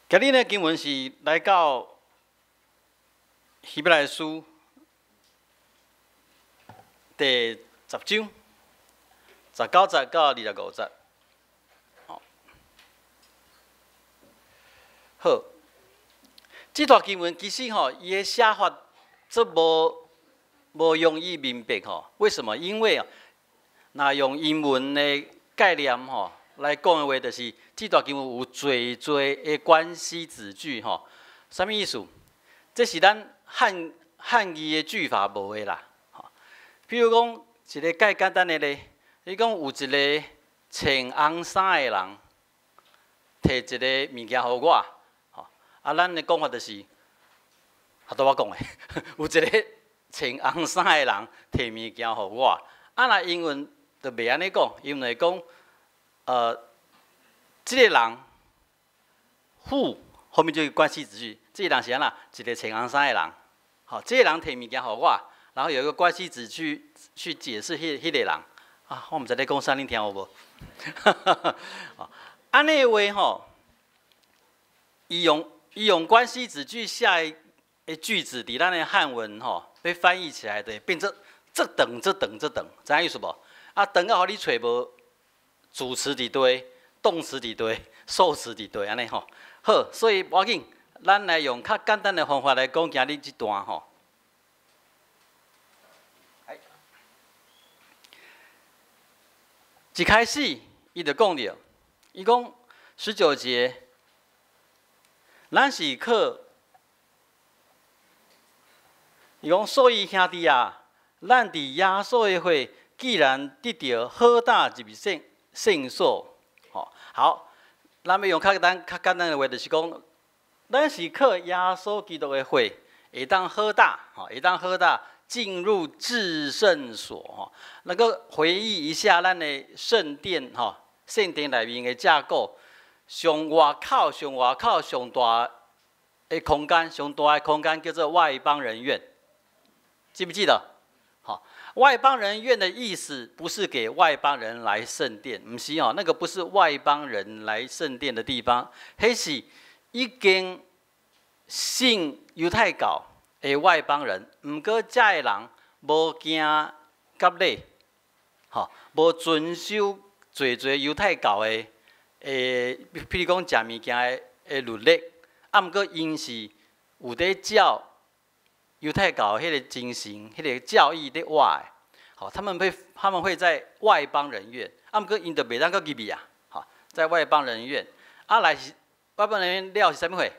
今日呢經文是來到希伯來書第10章19節到25節。好，這段經文其實吼，伊的寫法足無容易明白吼。為什麼？因為啊，若用英文的概念吼來講的話，就是這段經文有濟濟的關係子句吼。啥物意思？這是咱漢語的句法無的啦。吼，比如講一個較簡單的例，你講有一個穿紅衫的人，提一個物件予我。啊，咱的講法就是，啊，拄我講的，有一個穿紅衫的人提物件予我。啊，若英文就袂按呢講，英文會講，這個人，who 後面就是關係子句，這個人是按怎？一個穿紅衫的人，好，這個人提物件予我，然後有一個關係子句去解釋彼個人。啊，我毋知咧講啥，恁聽有無？按呢話吼，伊用關係子句下的句子，佇咱的漢文吼，欲翻譯起來的變做這長這長這長，知影意思無？啊，長到予你揣無主詞佇佗，動詞佇佗，受詞佇佗，按呢吼。好，所以無要緊，咱來用較簡單的方法來講今日這段吼。來，一開始伊就講著，伊講19節。咱是靠，伊講，所以兄弟啊，咱佇耶穌的血，既然得著好大入聖所，吼，好，咱欲用較簡單的話，就是講，咱是靠耶穌基督的血，會當好大，吼，會當好大進入至聖所，吼。那個回憶一下咱的聖殿，吼，聖殿內面的架構。上外口、上外口、上大的空間，上大的空間叫做外邦人院，記不記得？好，外邦人院的意思不是給外邦人來聖殿，毋是哦，那個不是外邦人來聖殿的地方，彼是已經信猶太教的外邦人，毋過這的人無行割禮，吼，無遵守濟濟猶太教的。譬如講食物件的律例，啊，毋過𪜶是有佇照猶太教彼個精神、彼個教義佇活的，吼，他們會在外邦人院，啊，毋過𪜶就袂當閣入去啊，吼，在外邦人院，啊來是外邦人院了是啥物貨？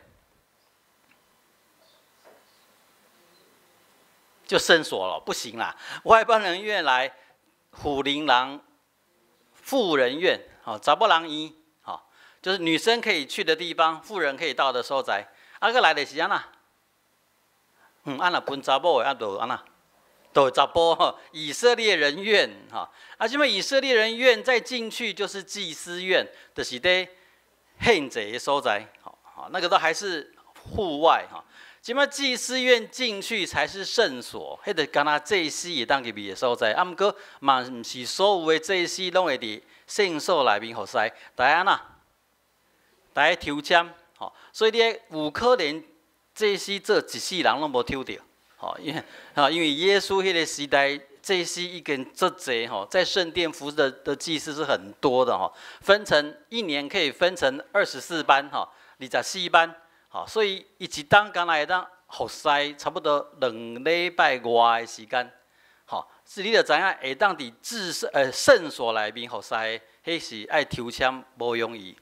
就聖所了，不行啦，外邦人院來婦人人婦人院，吼，查某人院。就是女生可以去的地方，婦人可以到的所在。啊，閣來就是按怎？啊，若分查某的，啊，就按怎？就查埔吼，以色列人院吼。啊，這擺以色列人院再進去就是祭司院，就是佇獻祭的所在。吼，那個都還是戶外吼。這擺祭司院進去才是聖所，彼個敢若祭司會當入去的所在。啊，毋過嘛，毋是所有的祭司攏會佇聖所內面服侍，著愛按怎？來抽籤，吼，所以你有可能祭司做一世人攏無抽著，吼，因為耶穌彼個時代祭司已經足濟，吼，在聖殿服侍的祭司是很多的，吼，分成一年可以分成24班，吼，24班，吼，所以伊一冬敢若會當服侍差不多2禮拜外的時間，吼，是你就知影會當佇至聖聖所內面服侍，彼是愛抽籤無容易。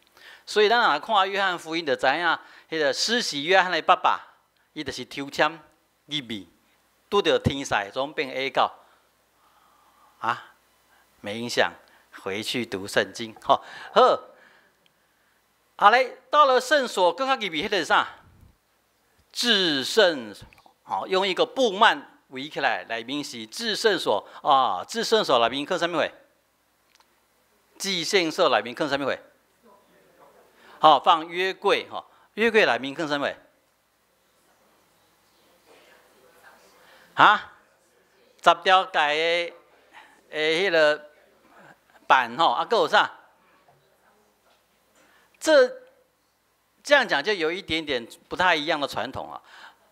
所以咱若看約翰福音，就知影，彼個施洗約翰的爸爸，伊就是抽籤入去，拄著天使總變矮狗。啊，沒印象，回去讀聖經。吼，好，啊咧，到了聖所，閣較入去，彼個是啥？至聖，吼，用一個布幔圍起來，內面是至聖所啊。至聖所內面囥啥物貨？至聖所內面囥啥物貨？好，放約櫃吼，約櫃內面囥啥物？哈？十條誡的彼個版吼，啊，閣有啥？這這樣講就有一點點不太一樣的傳統啊。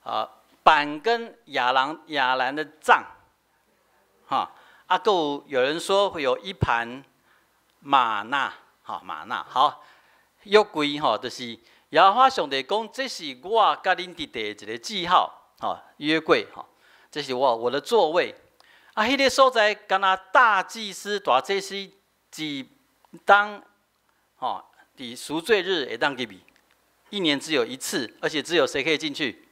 啊，板跟亞蘭的杖，哈，啊，閣有人說會有一盤嗎哪，好，嗎哪，好，約櫃吼，就是耶和華上帝講，這是我佮恁佇地的一個記號，吼，約櫃，吼，這是我的座位。啊，彼個所在，敢若大祭司、大祭司只當，吼，佇贖罪日會當入去，一年只有一次，而且只有誰可以進去？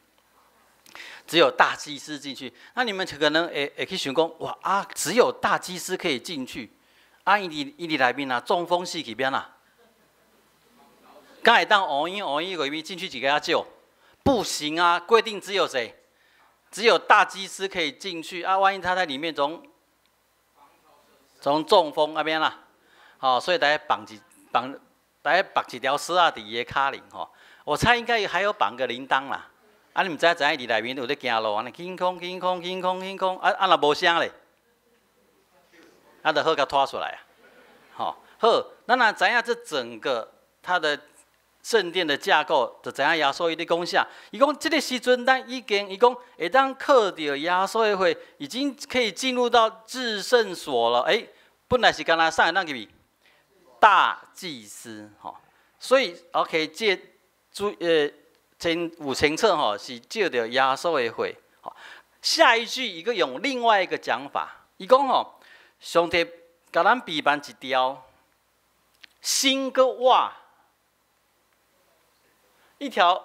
只有大祭司進去。那你們可能會去想講，哇啊，只有大祭司可以進去。啊，伊佇內面啊，中風死去欲按怎？敢會當烏嬰烏嬰入去進去一共救？不行啊，規定只有誰？只有大祭司可以進去啊！萬一他在裡面總中風啊欲按怎？好，所以大家綁一綁，大家綁一條絲仔佇伊的跤輪吼。我猜應該還有綁個鈴鐺啦。啊，你毋知知影佇內面有咧行路，按呢輕空輕空輕空輕空，啊啊若無聲咧，啊，就好共拖出來啊。吼，好，咱若知影這整個它的聖殿的架構，就知影耶穌伊咧講啥。伊講這個時陣，咱已經伊講會當靠著耶穌的血，已經可以進入到至聖所了。欸，本來是干焦啥會當入去？大祭司，吼。所以，OK，這注清有清楚吼，是借著耶穌的血。吼，下一句伊閣用另外一個講法，伊講吼，上帝共咱備辦一條新閣活，一條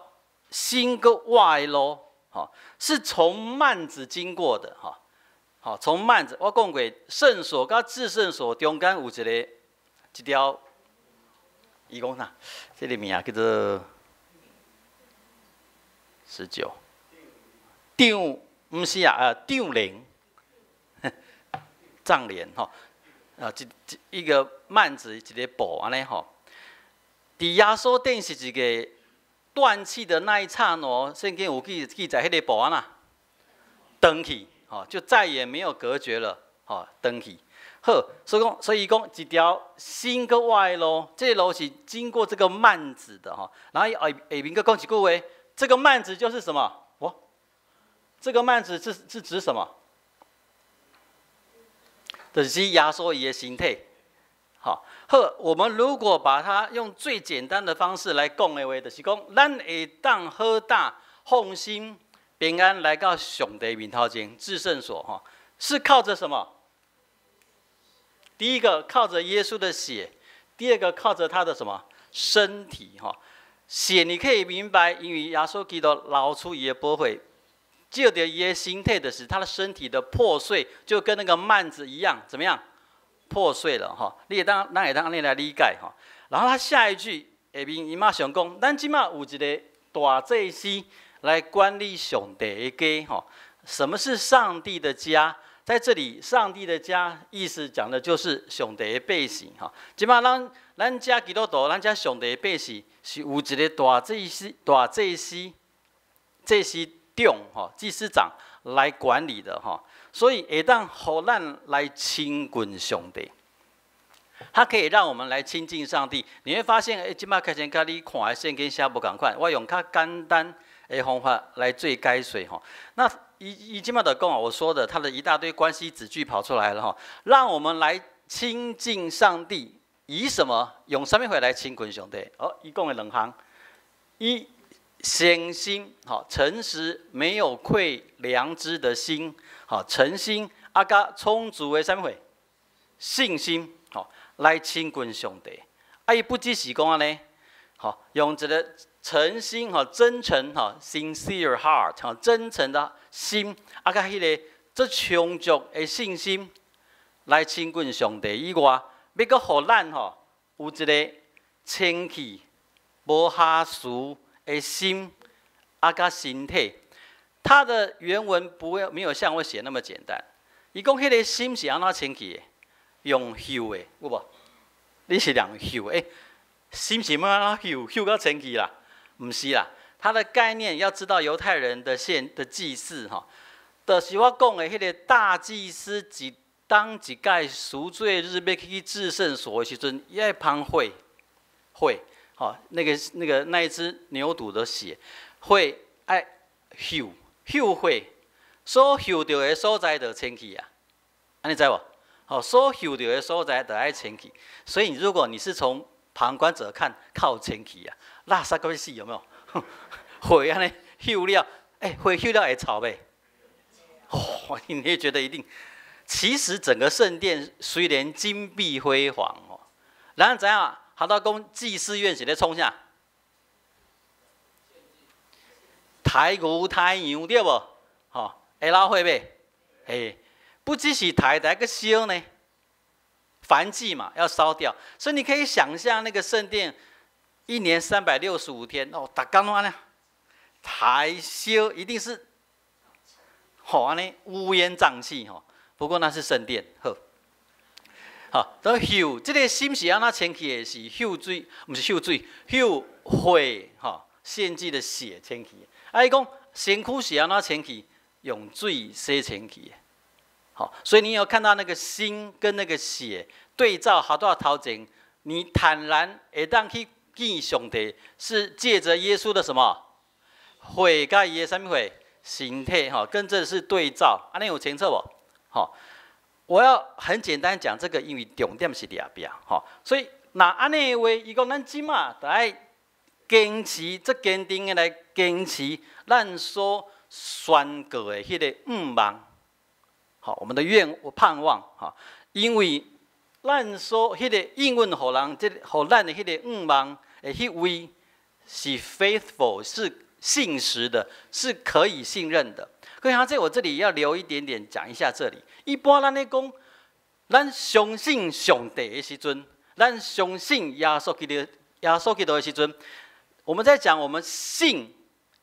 新閣活的路，吼，是從幔子經過的，吼，好，從幔子，我講過，聖所佮至聖所中間有一個一條，伊講啥？這個名叫做19，帳，毋是啊，帳簾，帳簾吼，啊，一個幔子，一個布按呢吼。佇耶穌釘十字架斷氣的那一剎那，聖經有記載，彼個布按怎斷去，吼，就再也沒有隔絕了，吼，斷去。好，所以講，所以講一條新閣活的路，這個路是經過這個幔子的吼。然後下下面閣講一句話，這個幔子就是什麼？哦，這個幔子是指什麼？就是耶穌伊的身體。好，好，我們如果把它用最簡單的方式來講的話，就是講，咱會當好膽放心平安來到上帝面頭前至聖所，哈，是靠着什麼？第一個靠着耶穌的血，第二個靠着他的什麼身體？哈，血你可以明白，因為耶穌基督流出伊的寶血，借著伊的身體的是他的身體的破碎，就跟那個幔子一樣，怎麼樣？破碎了哈，你會當，咱會當按呢來理解哈。然後他下一句下面伊馬上講，咱這馬有一個大祭司來管理上帝的家哈。什麼是上帝的家？在這裡，上帝的家意思講的就是上帝的百姓哈。這馬咱這基督徒，咱這上帝的百姓是有一個大祭司、大祭司、祭司長哈、祭司長來管理的哈。所以會當予咱來親近上帝，它可以讓我們來親近上帝。你會發現，欸，這馬開始佮你看的聖經寫無仝款，我用較簡單的方法來做解說吼。那伊這馬就講，我說的，他的一大堆關係子句跑出來了哈，讓我們來親近上帝，以什麼？用啥物貨來親近上帝？哦，伊講的兩項，以誠心，好，誠實，沒有愧良知的心，好，誠心，啊，佮充足的啥物貨？信心，好，來親近上帝。啊，伊不只是講按呢，好，用這個誠心，哈，真誠，哈，sincere heart，哈，真誠的心，啊，佮彼個這充足的信心來親近上帝以外，欲閣予咱吼有一個清氣、無瑕疵的心，啊，佮身體。它的原文不會沒有像我寫那麼簡單。伊講彼個心是按怎清氣的？用嗅的，有無？你是用嗅的，欸，心是欲按怎嗅？嗅到清氣啦？毋是啦，它的概念要知道猶太人的獻的祭祀吼，就是我講的彼個大祭司一當一擺贖罪日欲去至聖所的時陣，伊愛噴血，血，吼，那个那一隻牛犢的血，會愛嗅嗅血，所嗅著的所在就清氣啊，按呢知無？吼，所嗅著的所在就愛清氣。所以如果你是從旁觀者看，靠清氣啊，垃圾到欲死有沒有？血按呢嗅了，欸，血嗅了會臭袂？哦，你會覺得一定。其實整個聖殿雖然金碧輝煌哦，咱知影，哈多講祭司院是咧創啥？刣牛刣羊對無？吼，會流血袂？欸，不只是刣，還閣燒呢。燔祭嘛，要燒掉。所以你可以想象那個聖殿，一年365天哦，逐工攏按呢，刣燒一定是，吼按呢烏煙瘴氣吼。不過那是聖殿，好，好，都嗅這個心是按怎清氣的？是嗅水，毋是嗅水，嗅血吼，獻祭的血清氣。啊，伊講身軀是按怎清氣？用水洗清氣。好，所以你有看到那個心跟那個血對照，好多頭前，你坦然會當去見上帝，是借着耶穌的什麼血佮伊的啥物血？身體吼，跟這是對照，按呢有清楚無？好，我要很簡單講這個，因為重點是佇後壁，吼，所以若按呢的話，伊講咱這馬著愛堅持，足堅定的來堅持咱所宣告的彼个向望，好，我們的願盼望，哈，因為咱所彼個應允予人，這個予咱的彼个向望的彼位是 faithful，是信實的，是可以信任的。各位，在我這裡要留一點點講一下這裡。一般咱咧講，咱相信上帝的時陣，咱相信耶穌基督、耶穌基督的時陣，我們在講我們信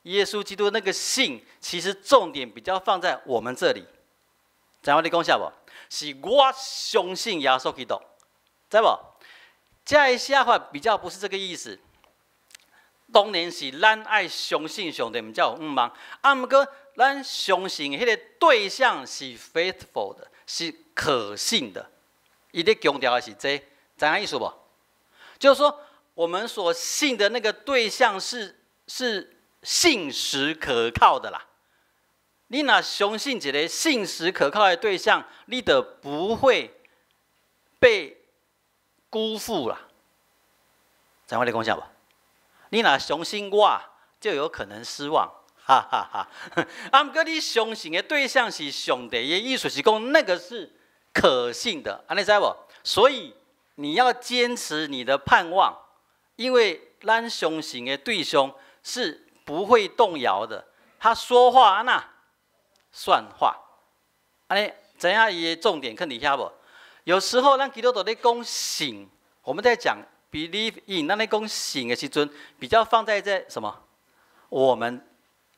耶穌基督那個信，其實重點比較放在我們這裡。知影我咧講啥無？是我相信耶穌基督，知無？這個寫法比較不是這個意思。當然是咱愛相信上帝，毋才有向望。啊，毋過咱相信彼個對象是 faithful 的，是可信的。伊咧強調的是這個，知影意思無？就是說，我們所信的那個對象是信實可靠的啦。你若相信一個信實可靠的對象，你就不會被辜負啦。知影我咧講啥無？你若相信我，就有可能失望，哈哈哈。啊，毋過你相信的對象是上帝的意思是講那個是可信的，按呢知無？所以你要堅持你的盼望，因為咱相信的對象是不會動搖的。他說話按怎算話，按呢知影伊的重點囥佇遐無？有時候咱基督徒咧講信，我們在講 believe in，咱咧講信的時陣，比較放在這什麼？我們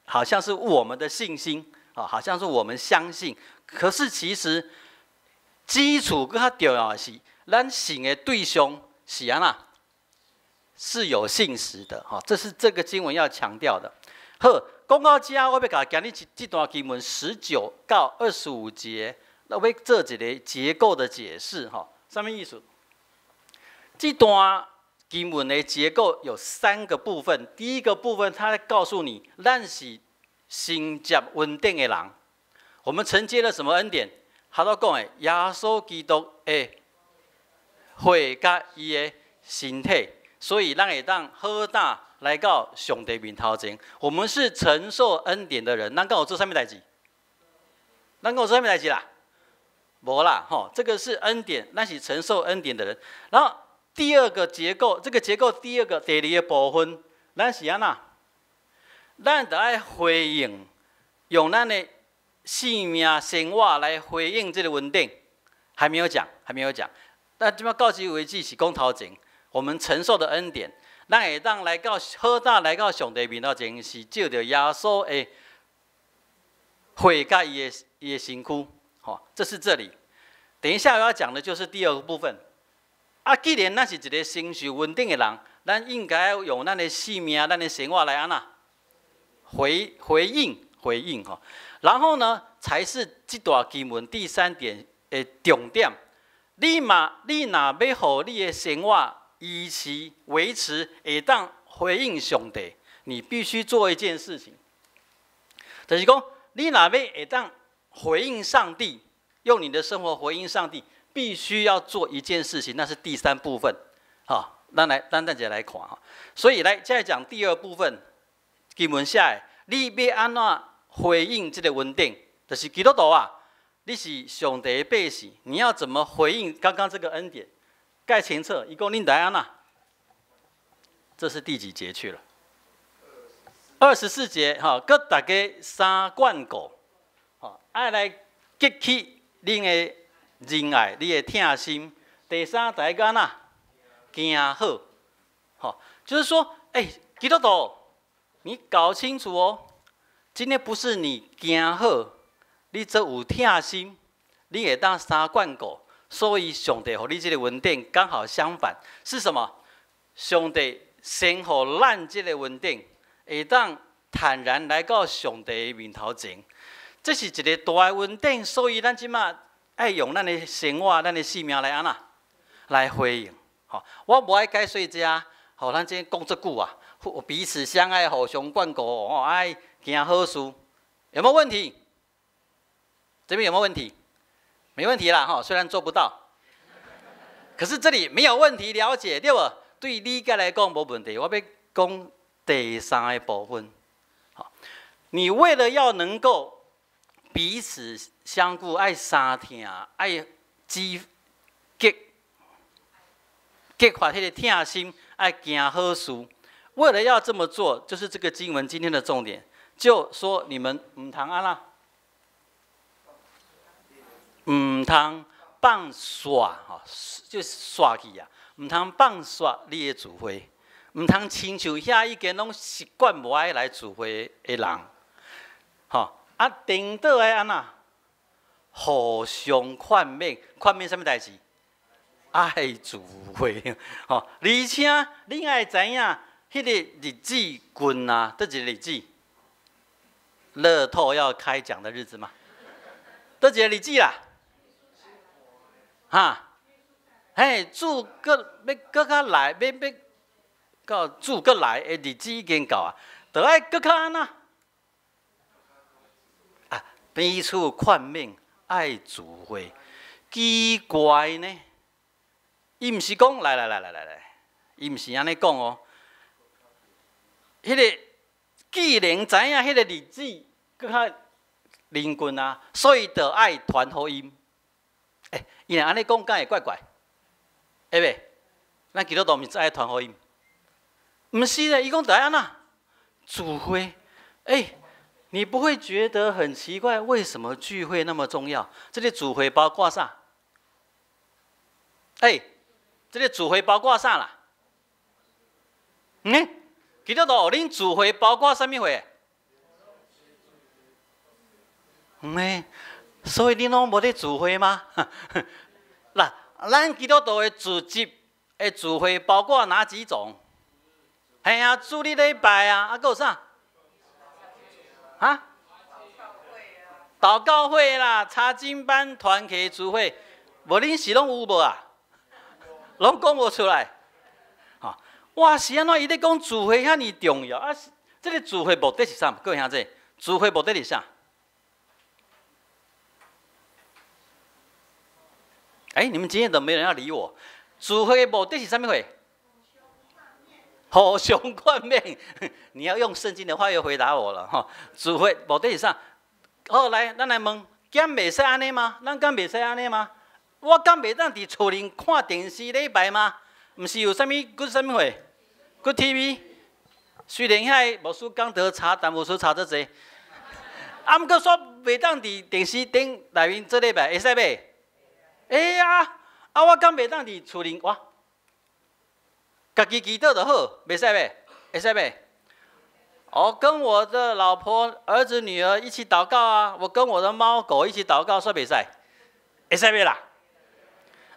好像是我們的信心啊，好像是我們相信。可是其實基礎閣較重要的是，咱信的對象是按怎？是有信實的，哈，這是這個經文要強調的。好，講到這，我欲共今日這段經文19到25節，那我欲做一個結構的解釋，哈，啥物意思？這段經文的結構有三個部分。第一個部分，它在告訴你，咱是承接恩典的人。我們承接了什麼恩典？他都講的，耶穌基督的血佮伊的身體，所以咱會當好膽來到上帝面頭前。我們是承受恩典的人，咱敢有做啥物代誌？咱敢有做啥物代誌啦？無啦，吼，這個是恩典，咱是承受恩典的人。然後第二個結構，這個結構第二個第二個部分，咱是按怎？咱著愛回應，用咱的性命生活來回應這個恩典。還沒有講，還沒有講。但這擺到這為止是講頭前，我們承受的恩典，咱會當來到好膽來到上帝面頭前，是藉著耶穌的血佮伊的身軀，吼，這是這裡。等一下我要講的就是第二個部分。啊，既然咱是一個承受恩典的人，咱應該用咱的性命、咱的生活來按怎回應吼。然後呢，才是這段經文第三點的重點。你嘛，你若欲予你的生活維持維持會當回應上帝，你必須做一件事情，就是講你若欲會當回應上帝，用你的生活回應上帝，必須要做一件事情，那是第三部分。好，咱來咱等下來看哈。所以來再講第二部分，經文寫的，你欲按怎回應這個恩典？就是基督徒啊，你是上帝的百姓，你要怎麼回應剛剛這個恩典？蓋清楚，伊講恁來按怎？這是第幾節去了？24節，哈，閣逐家三眷顧，吼，愛來激起恁的仁愛，你的疼心。第三，逐家按怎？行好，吼，就是說，欸，基督徒，你搞清楚哦，今天不是你行好，你做有疼心，你會當三眷顧，所以上帝予你這個恩典剛好相反，是什麼？上帝先予咱這個恩典，會當坦然來到上帝的面頭前，這是一個大的恩典，所以咱這馬愛用咱的生活、咱的性命來按怎來回應。吼，我無愛解說這，吼，咱這講足久啊，彼此相愛，互相眷顧，哦，愛行好事，有沒有問題？這邊有沒有問題？沒問題啦，哈，雖然做不到，可是這裡沒有問題，了解對無？對理解來講無問題。我欲講第三個部分，好，你為了要能夠彼此相顧，愛三疼，愛激激激發彼個疼心，愛行好事。為了要這麼做，就是這個經文今天的重點，就說你們毋通按怎，毋通放煞吼，就煞去啊！毋通放煞你的聚會，毋通親像遐已經攏習慣無愛來聚會的人，吼啊，顛倒愛按怎？互相勸勉，勸勉啥物代誌？愛聚會，吼！而且你愛知影，彼個日子近啊，佗一個日子？樂透要開獎的日子嗎？佗一個日子啦？哈，嘿，主閣欲閣較來，欲欲到主閣來的日子已經到啊，著愛閣較按怎？啊，彼此勸勉，愛聚會，奇怪呢？伊毋是講來來來來來來，伊毋是按呢講哦。彼個既然知影彼個日子閣較臨近啊，所以著愛傳福音。欸，伊若按呢講，敢會怪怪？會袂？咱基督徒毋是愛傳福音？毋是咧，伊講著愛按怎？聚會。欸，你不會覺得很奇怪？為什麼聚會那麼重要？這個聚會包括啥？欸，這個聚會包括啥啦？嗯？基督徒，恁聚會包括啥物會？嗯，所以恁攏無咧聚會嗎？嗱，咱基督徒的組織的聚會包括哪幾種？係啊，主日禮拜啊，啊，閣有啥？啊？禱告會啦，查經班、團契聚會，無恁是攏有無啊？攏講無出來。吼，哇，是按怎？伊咧講聚會遐爾重要啊？這個聚會目的是啥？各位兄弟，聚會目的是啥？欸，你們今天都沒人要理我。聚會的目的是啥物貨？互相勸勉。你要用聖經的話又回答我了哈。聚會目的是啥？好，來，咱來問，敢袂使按呢嗎？咱敢袂使按呢嗎？我敢袂當佇厝裡看電視禮拜嗎？毋是有啥物閣啥物貨？閣 TV。雖然遐個牧師講得查，但牧師查足濟。啊，毋過煞袂當佇電視頂內面做禮拜，會使袂？會啊！啊，我敢袂當佇厝裡，我家己祈禱就好，袂使袂？會使袂？我跟我的老婆、兒子、女兒一起禱告啊！我跟我的貓狗一起禱告，煞袂使？會使袂啦？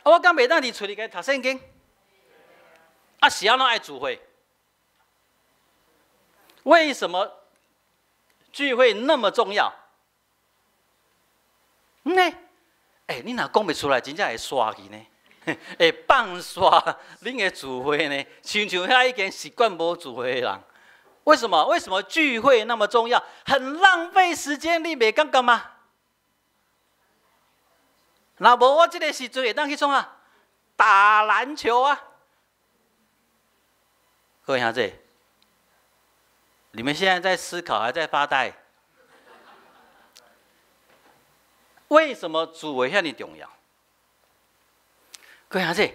啊，我敢袂當佇厝裡家讀聖經？啊，是按怎愛聚會？為什麼聚會那麼重要？嗯呢？欸，你若講袂出來，真正會煞去呢。會放煞恁的聚會呢？親像遐已經習慣無聚會的人。為什麼？為什麼聚會那麼重要？很浪費時間，你袂感覺嗎？若無我這個時陣會當去創啥？打籃球啊！各位兄弟，你們現在在思考，還在發呆？為什麼聚會遐爾重要？各位兄弟，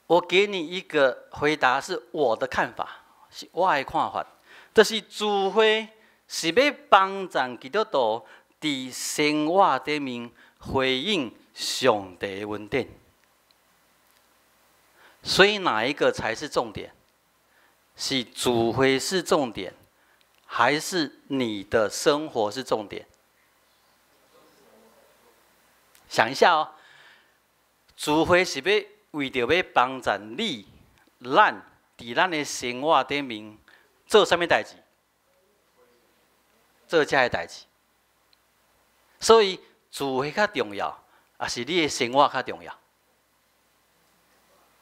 我給你一個回答，是我的看法，是我的看法，就是聚會是欲幫助基督徒佇生活頂面回應上帝的恩典。所以哪一個才是重點？是聚會是重點，還是你的生活是重點？想一下哦，聚會是欲為著欲幫助你、咱佇咱的生活頂面做啥物代誌？做這个代誌。所以聚會較重要，抑是你的生活較重要？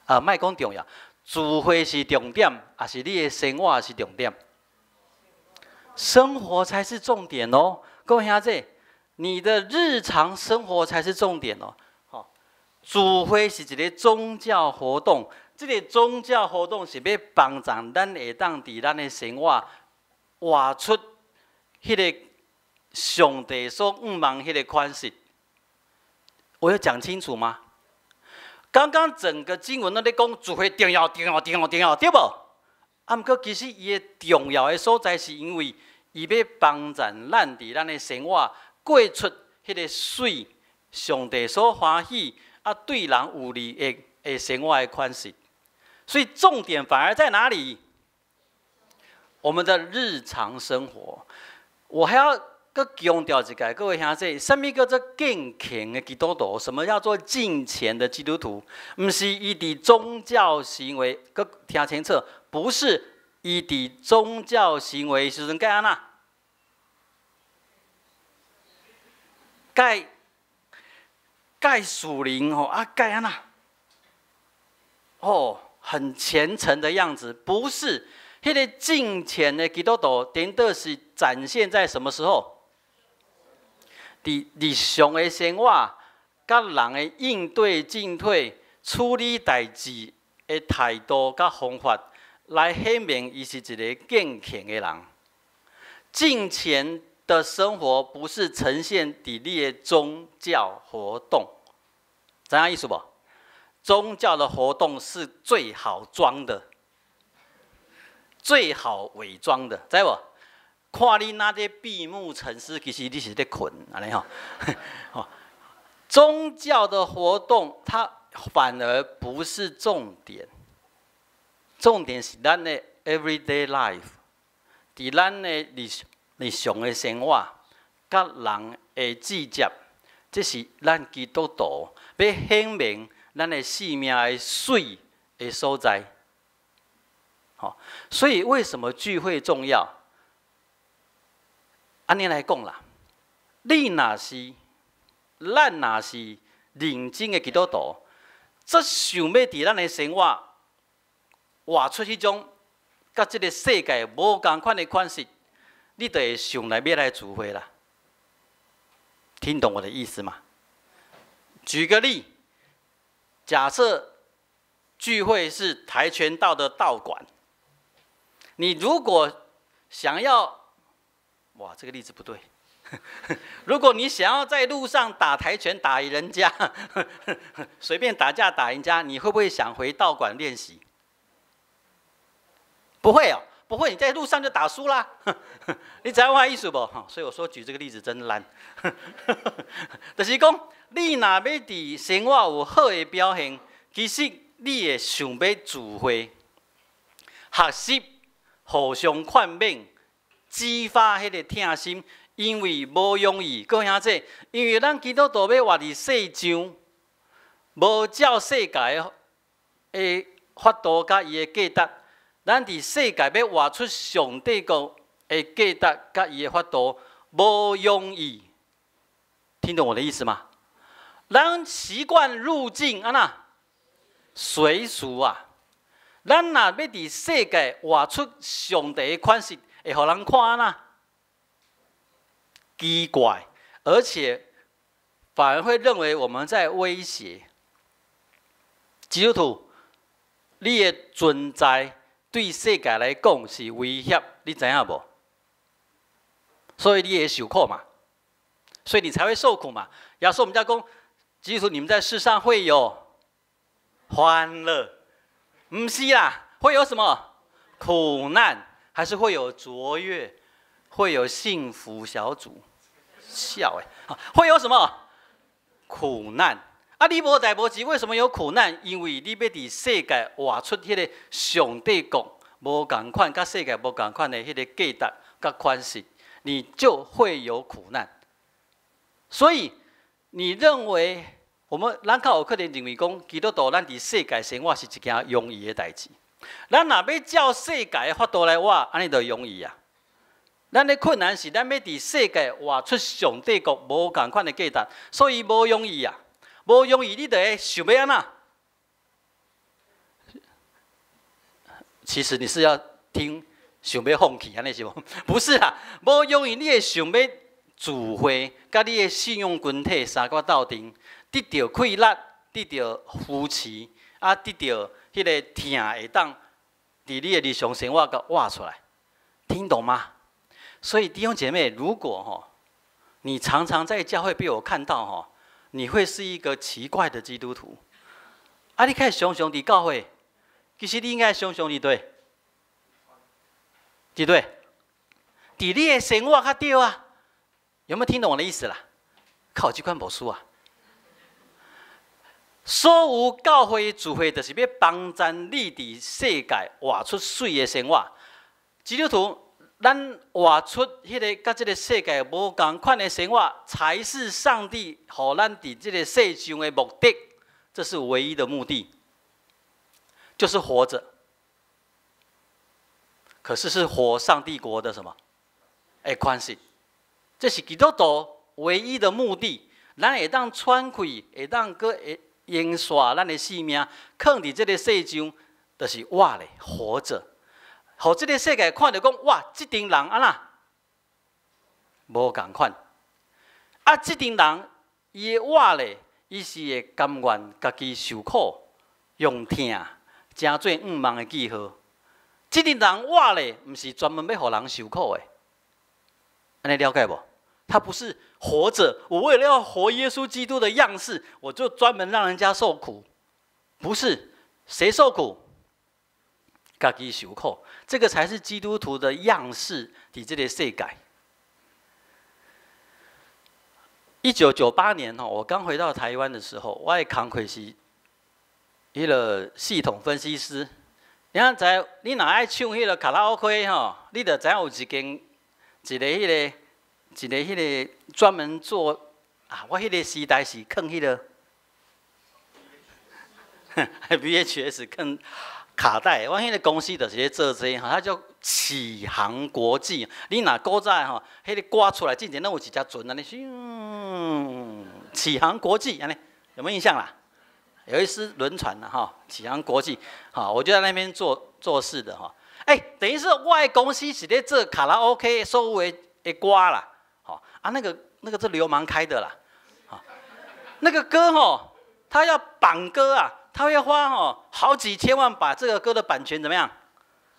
啊，莫講重要，聚會是重點，抑是你的生活是重點？生活才是重點哦，各位兄弟，你的日常生活才是重點哦。好，聚會是一个宗教活動，這个宗教活動是欲幫助咱會當佇咱的生活活出彼个上帝所向望彼个款式。我有講清楚嗎？剛剛整個經文攏咧講聚會重要、重要、重要、重要，對無？啊，毋過其實伊的重要的所在，是因為伊欲幫助咱佇咱的生活過出彼个媠，上帝所歡喜啊，對人有利益的生活的款式。所以重點反而在哪裡？我們的日常生活。我還要閣強調一下，各位兄弟，啥物叫做敬虔的基督徒？什麼叫做敬虔的基督徒？毋是伊佇宗教行為，閣聽清楚，不是伊佇宗教行為時陣該按怎？蓋蓋屬靈吼啊，蓋按怎？哦，很虔誠的樣子，不是。彼个敬虔的基督徒，顛倒是展現在什麼時候？佇日常的生活，佮人的應對進退、處理代誌的態度佮方法，來顯明伊是一个敬虔的人。敬虔的生活不是呈現佇你的宗教活動，知影意思無？宗教的活動是最好裝的，最好偽裝的，知無？看你若咧閉目沉思，其實你是咧睏，按呢吼。宗教的活動，它反而不是重點，重點是咱的 everyday life，佇咱的日日常的生活，佮人的接觸，這是咱基督徒欲顯明咱的生命的媠的所在。好，所以為什麼聚會重要？按呢來講啦，你若是，咱若是認真的基督徒，足想欲佇咱的生活活出彼種佮這个世界無仝款的款式，你就會想來欲來聚會啦。聽懂我的意思嗎？舉個例，假設聚會是跆拳道的道館，你如果想要，哇，這個例子不對。如果你想要在路上打跆拳打贏人家，隨便打架打贏人家，你會不會想回道館練習？不會哦，不會，你在路上就打輸啦。你知影我意思無？所以我說舉這個例子真爛。就是講，你若欲佇生活有好的表現，其實你會想欲聚會、學習、互相勸勉、激發彼个疼心，因為無容易。各位兄弟，因為咱基督徒欲活佇世上，無照世界的法度佮伊的價值，咱佇世界欲活出上帝國的價值佮伊的法度，無容易。聽懂我的意思嗎？咱習慣入境按怎？隨俗啊！咱若欲佇世界活出上帝的款式，會予人看哪？奇怪，而且反而會認為我們在威脅基督徒。你的存在對世界來講是威脅，你知影無？所以你會受苦嘛？所以你才會受苦嘛？耶穌毋才講，基督徒，你們在世上會有歡樂，毋是啦，會有什麼苦難？還是會有卓越？會有幸福小組？笑欸，會有什麼苦難？啊！你無代無誌，為什麼有苦難？因為你欲佇世界活出彼个上帝國無仝款，佮世界無仝款的彼个價值佮款式，你就會有苦難。所以，你認為我們咱較有可能認為講，基督徒咱佇世界生活是一件容易的代誌。咱若欲照世界的法度來活，按呢就容易啊。咱的困難是咱欲佇世界活出上帝國無仝款的價值，所以無容易啊。無容易，你就會想欲按怎？其實你是要聽想欲放棄，按呢是無？不是啦，無容易，你會想欲聚會，佮你的信仰群體相佮鬥陣，得著氣力，得著扶持，啊，得著彼个疼，會當佇你的日常生活共活出來，聽懂嗎？所以弟兄姐妹，如果吼，你常常在教會被我看到吼，你會是一個奇怪的基督徒。啊，你較常常佇教會，其實你應該常常佇佗，佇佗，佇你的生活較對啊。有沒有聽懂我的意思啦？靠，這款牧師啊！所有教會聚會，就是欲幫贊你佇世界活出媠的生活。基督徒，咱活出彼个佮這个世界無仝款的生活，才是上帝予咱佇這个世上的目的。這是唯一的目的，就是活著。可是是活上帝國的什麼？欸，款式，這是基督徒唯一的目的。咱會當喘氣，會當閣會延續咱的性命，囥佇這个世上，就是活咧，活著。予這个世界看著講，哇，這陣人按怎無仝款？啊，這陣人伊的活咧，伊是會甘願家己受苦，用疼，成做向望的記號。這陣人活咧，毋是專門欲予人受苦的，按呢了解無？他不是活著，我為了要活耶穌基督的樣式，我就專門讓人家受苦。不是，誰受苦？家己受苦，這個才是基督徒的樣式。佇這个世界。1998年吼，我剛回到台灣的時候，我的工課是彼个系統分析師。你知，你若愛唱彼个卡拉 OK 吼，你就知影有一間一個彼个一個彼个專門做啊！我彼个時代是囥彼个 VHS 囥卡帶，我彼个公司就是咧做這个，吼，它叫啟航國際。你若古早吼，彼个歌出來之前，攏有一隻船按呢，咻，啟航國際，按呢有沒有印象啦？有一隻輪船啦，哈，啟航國際，好，我就在那邊做做事的哈。欸，等於是我的公司是咧做卡拉 OK 所有的歌啦，好啊，那個是流氓開的啦，好，那個歌吼，他要綁歌啊。他會花哦好幾千萬把這個歌的版權怎麼樣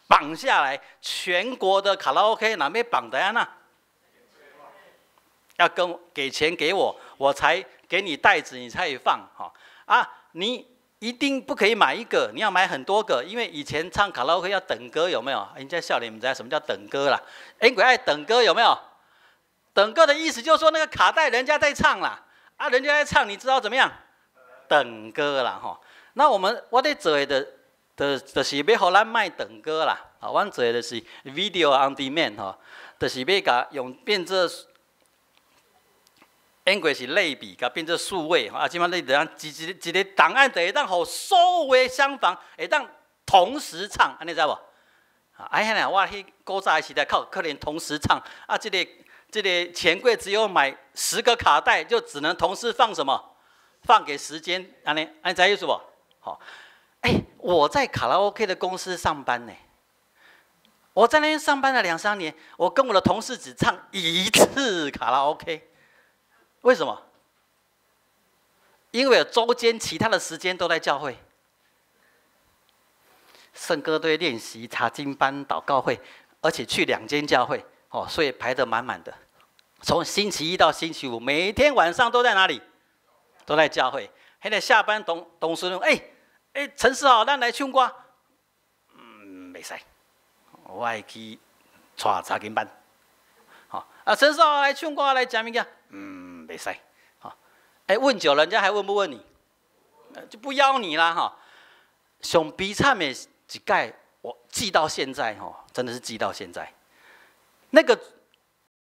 綁下來？全國的卡拉 OK 哪邊綁的呀？那要跟給錢給我，我才給你帶子，你才可以放哈啊！你一定不可以買一個，你要買很多個，因為以前唱卡拉 OK 要等歌，有沒有？人家少年毋知什麼叫等歌啦？欸，鬼愛等歌有沒有？等歌的意思就是說那個卡帶人家在唱啦，啊，人家在唱，你知道怎麼樣？等歌啦哈。那我們我咧做的就是欲予咱賣等歌啦，啊，阮做的就是 video on demand 吼，就是欲共用變做，因過是類比，共變做數位，啊，這擺你就當一一個檔案，就會當予所有的廂房會當同時唱，按呢知無？啊，彼若我彼古早的時代，較有可能同時唱，啊，這個錢櫃只有買10個卡帶，就只能同時放什麼？放給時間，按呢，按呢知意思無？好，哎，我在卡拉 OK 的公司上班呢。我在那边上班了两三年，我跟我的同事只唱一次卡拉 OK。为什么？因为周间其他的时间都在教会，圣歌队练习、查经班、祷告会，而且去两间教会，哦，所以排得满满的。从星期一到星期五，每天晚上都在哪里？都在教会。彼个下班同事哎哎，陈世豪，咱來唱歌。嗯，袂使，我愛去帶查經班。好，啊，陳世豪來唱歌來食物件。嗯，袂使。好，哎，問久了，人家還問不問你？就不邀你啦，哈。上悲慘的一擺，我記到現在，哈，真的是記到現在。那個